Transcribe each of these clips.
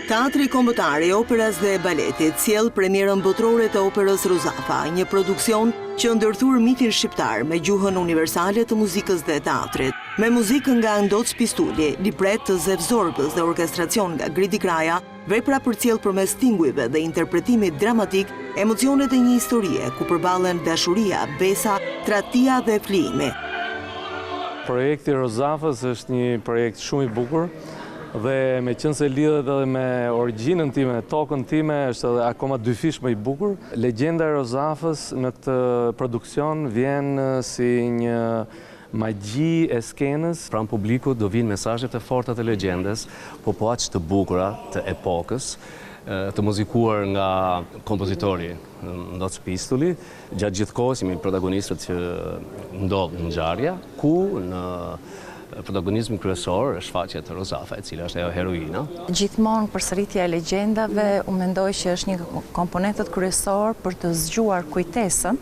Teatri Kombëtar i Operas dhe Baletit sjell premierën botërore të operës Rozafa, një produksion që ndërthur mitin shqiptar me gjuhën universale të muzikës dhe teatrit. Me muzikë nga Ndoc Pistuli, libret të Zef Zorbës dhe orkestracion nga Gridi Kraja, vepra përcjell përmes tingujve dhe interpretimit dramatik emocionet e një historie ku përballen dashuria, besa, tradhtia dhe flijimi. Projekti i Rozafës është një projekt shumë i bukur dhe meqenëse lidhet edhe me origjinën time, tokën time, është edhe akoma dyfish më i bukur. Legjenda e Rozafës në këtë produksion vjen si një magji e skenës. Pranë publikut do vijnë mesazhet e forta të legjendës, po po aq të bukura të epokës, të muzikuar nga kompozitori Ndoc Pistuli. Gjatë gjithë kohës jemi protagonistët që ndodh ngjarja, ku në protagonizmin kryesor shfaqet Rozafa, e cila është ajo heroina. Gjithmonë përsëritja e legjendave, unë mendoj që është një nga komponentët kryesorë për të zgjuar kujtesën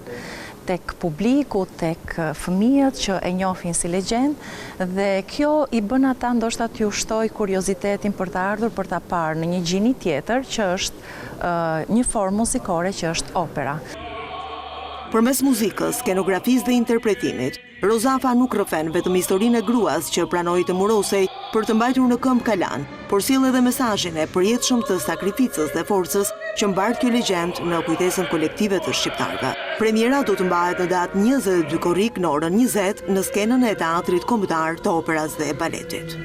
tek publiku, tek fëmijët që e njohin si legjendë dhe kjo i bën ata ndoshta t'ju shtojë kuriozitetin për të ardhur për ta parë në një gjini tjetër që është një formë muzikore që është opera. Përmes muzikës, skenografisë dhe interpretimit, Rozafa nuk rrëfen vetëm historinë e gruas që pranoi të murosej për të mbajtur në këmbë kalanë, por sjell edhe mesazhin e përjetshëm të sakrificës dhe forcës që mbart kjo legjendë në kujtesën kolektive të shqiptarëve. Premiera do të mbahet në datë 22 korrik në orën 20 në skenën e Teatrit Kombëtar të Operas dhe Baletit.